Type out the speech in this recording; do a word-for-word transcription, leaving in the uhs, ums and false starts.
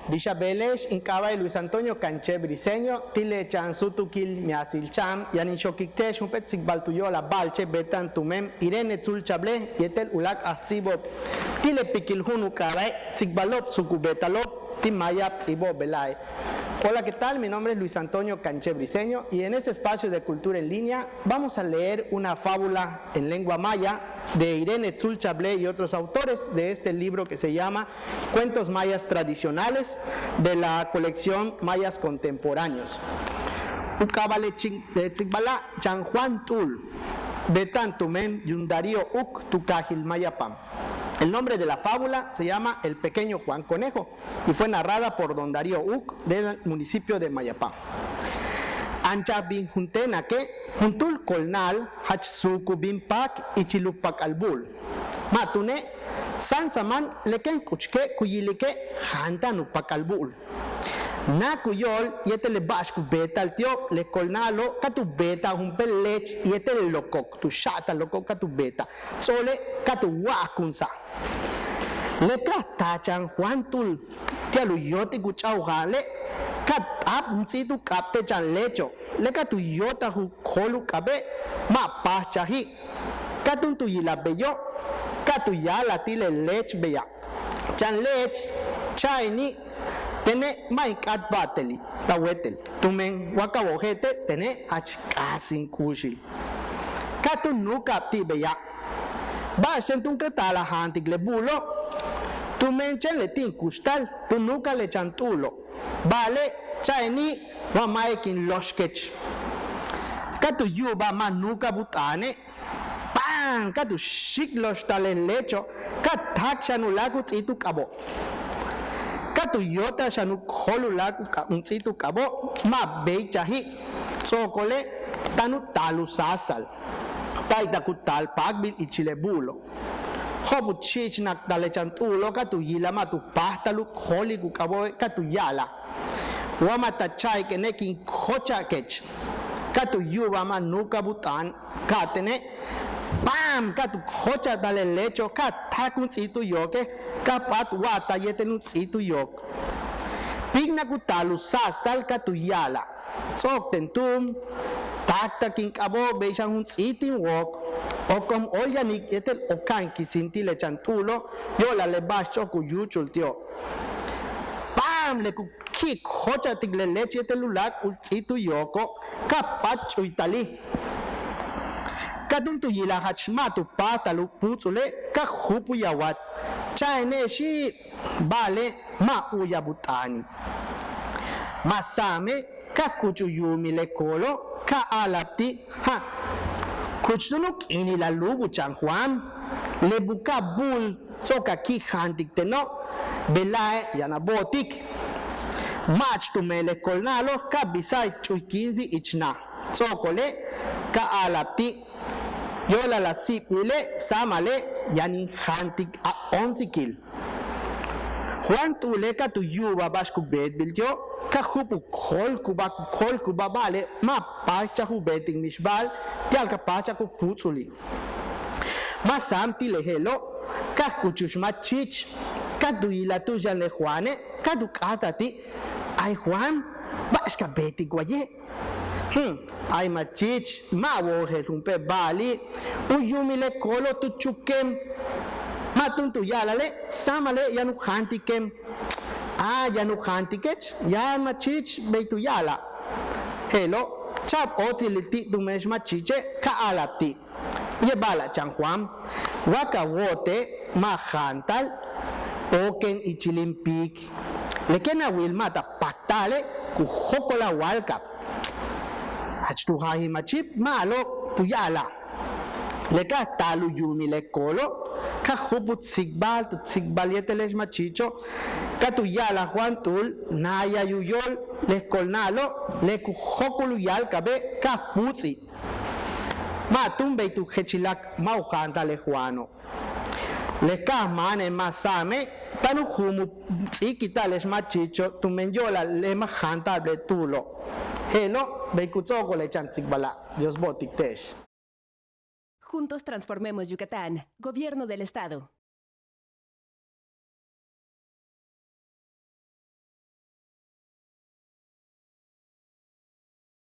Bix a beele'ex, in k'aaba'e' Luis Antonio Canché Briceño, ti' le chan súutukil miatsil cha'an. Yaan in xokik te'ex jump'éel tsikbal tu yóok'ol a ba'alche' beeta'an tumen Irene Tzul Chablé yéetel uláak' ajts'íibo'ob ti' le pikil ju'un u k'aaba'e' Tsikbalo'ob Suuk u Beeta'alo'ob ti' Maayab Ts'íibo'ob Beela'e'. Hola, ¿qué tal? Mi nombre es Luis Antonio Canché Briceño y en este espacio de cultura en línea vamos a leer una fábula en lengua maya de Irene Tzul Chablé y otros autores de este libro que se llama Cuentos mayas tradicionales de la colección Mayas contemporáneos. U k'aaba' le tsikbala' Chan Juan T'uul, beeta'an tumen yuum Darío Uuk tu kaajil Mayapam. El nombre de la fábula se llama El pequeño Juan Conejo y fue narrada por don Darío Uuk del municipio de Mayapam. Anchaj bin juntéenake' juntúul kolnáal jach suuk u bin páak ichil u pak'albu'ul. Ma' túune' sáansaman le kéen k'uchke' ku yilike' jaanta'an u pak'albu'ul. Náak u yóol yéetel le ba'ax ku beeta'al ti'ob. Le kolnáalo' ka tu beeta'al jump'éel leech yéetel le lokok, tu xa'atal lokok ka tu beeta'al. Ts'o'ole' ka tu wa'akunsa'al. Le ka taal Chan Juan T'uul ti'al u yóotik u ch'a'ajo'ob jaanle', ka t'ab junts'íit u k'ab te' chan leecho'. Le ka tu yóotaj u kóol u k'abe', ma' páajchaji'. Ka túun tu yilaj beyo', ka tu ya'alaj ti' le leech beya': Chan leech, cha'aini', tene' ma' in k'áat ba'ateli' ta wéetel, tumen wa ka wojéeltele' tene' jach k'aas in k'uuxil. Ka túun nuuka'ab ti' beya': Ba'axten túun ka taal a jaantik le buulo', tumen chéen leti' in kuxtal tu nuuka'al le chan t'uulo'. Ba'ale' cha'aini' wa ma'e' kin lóoxkech. Ka tu yu'uba'al ma' nuuka'ab u t'aane', ¡pam! Ka tu xíik lóoxta'al le leecho', ka táak xan uláak' u ts'íit u k'abo'. Ka tu yóotaj xan u kóol uláak' u ts'íit u k'abo', ma' béeychaji'. Ts'o'okole' táan u taal u sáastal. Ta'aytak u taal páakbil ichil le buulo'. Jo'op' u chi'ichnak taal le chan t'uulo', ka tu yilaj ma' tu páajtal u kóolik u k'abo'e', ka tu ya'alaj: Wa ma' ta cha'ikene' kin kóocha'akech. Ka tu yu'uba'al ma' nuuka'ab u t'aan ka'atene', ¡pam! Ka tu kóocha'ta'al le leecho', ka táak jun ts'íit u yooke', ka p'áat wa'atal yéetel jun ts'íit u yook. Píiknak u taal u sáastal, ka tu ya'alaj: Ts'o'okten túun, táaktak in k'abo', bey xan jun ts'íit in wook. Okom óol yanik yéetel oka'an kisin ti' le chan t'uulo' yo'olal le ba'ax ts'o'ok u yúuchul ti'o'. ¡Pam! Le ku ki'ik jóocha'tik le leech yéetel uláak' u ts'íit u yooko', ka p'áat ch'uytali'. Ka túun tu yilaj jach ma' tu páajtal u púuts'ule', ka júup u yawat: Cha'aine' xíib, ba'ale' ma' u'uyab u t'aani'. Ma' sa'ame' ka kuch u yuumil le koolo', ka a'ala'ab ti': Ja', kuch túun u k'iinil a lúubul chan Juan, le buka'aj bu'ul ts'o'ok a ki' jaantik teno', bejla'e' yaan a bo'otik. Ma'ach tumen le kolnáalo' ka bisa'al ch'uykíinsbil ich naj. Ts'o'okole' ka a'ala'ab ti': Yo'olal a síibile', sáamale', yaan in jaantik a óonsikil. Juan T'uule' ka tu yu'uba'al ba'ax ku beetbil ti'o', ka júup u kóolkubáa, ku kóolkubáa, ba'ale' ma' páajchaj u beetik mixba'al ti'al ka páajchaj u púuts'uli'. Ma' sa'an ti' le je'elo', ka kuch u machiich, ka tu yilaj tu'ux yaan le Juane', ka tu k'áata'al ti': Ay Juan, ba'ax ka beetik waye'. Hmm, ay machiich, ma' wojel jump'éel ba'ali', u yuumil le koolo' tu chukem. Ma' túun tu ya'alale': Sáamale', yaan u jaantikem. A, yaan u jaantikech, yaan machiich, bey tu ya'alaj. Je'elo', cha'ab óotsilil ti' tumen xmachiiche', ka a'ala'ab ti': Yéetel ba'ala' chan Juan, wa ka wóote' ma' jaantal, oken ichil in piik. Le kéen a wil ma' ta pakta'ale', ku jóok'ol a wáalka'ab. Jach tu jaajil machiib, ma'alob, tu ya'alaj. Le ka taal u yuumil le koolo', ka júup u tsikbal, tu tsikbal yéetel le xmachiicho', ka tu ya'alaj Juan T'uul: Naayay u yóol, le kolnáalo', le ku jóok'ol u yáalka'abe', ka púuts'i'. Ma' túun bey tu jechilak ma' u jaantal le Juano'. Le ka'aj máane' ma' sa'ame' táan u juum u ts'íikilta'al le xmachiicho' tumen yo'olal le ma' jaanta'ab le t'uulo'. Je'elo', bey ku ts'o'okol le chan tsikbala'. Dios bo'otik te'ex. Juntos transformemos Yucatán. Gobierno del Estado.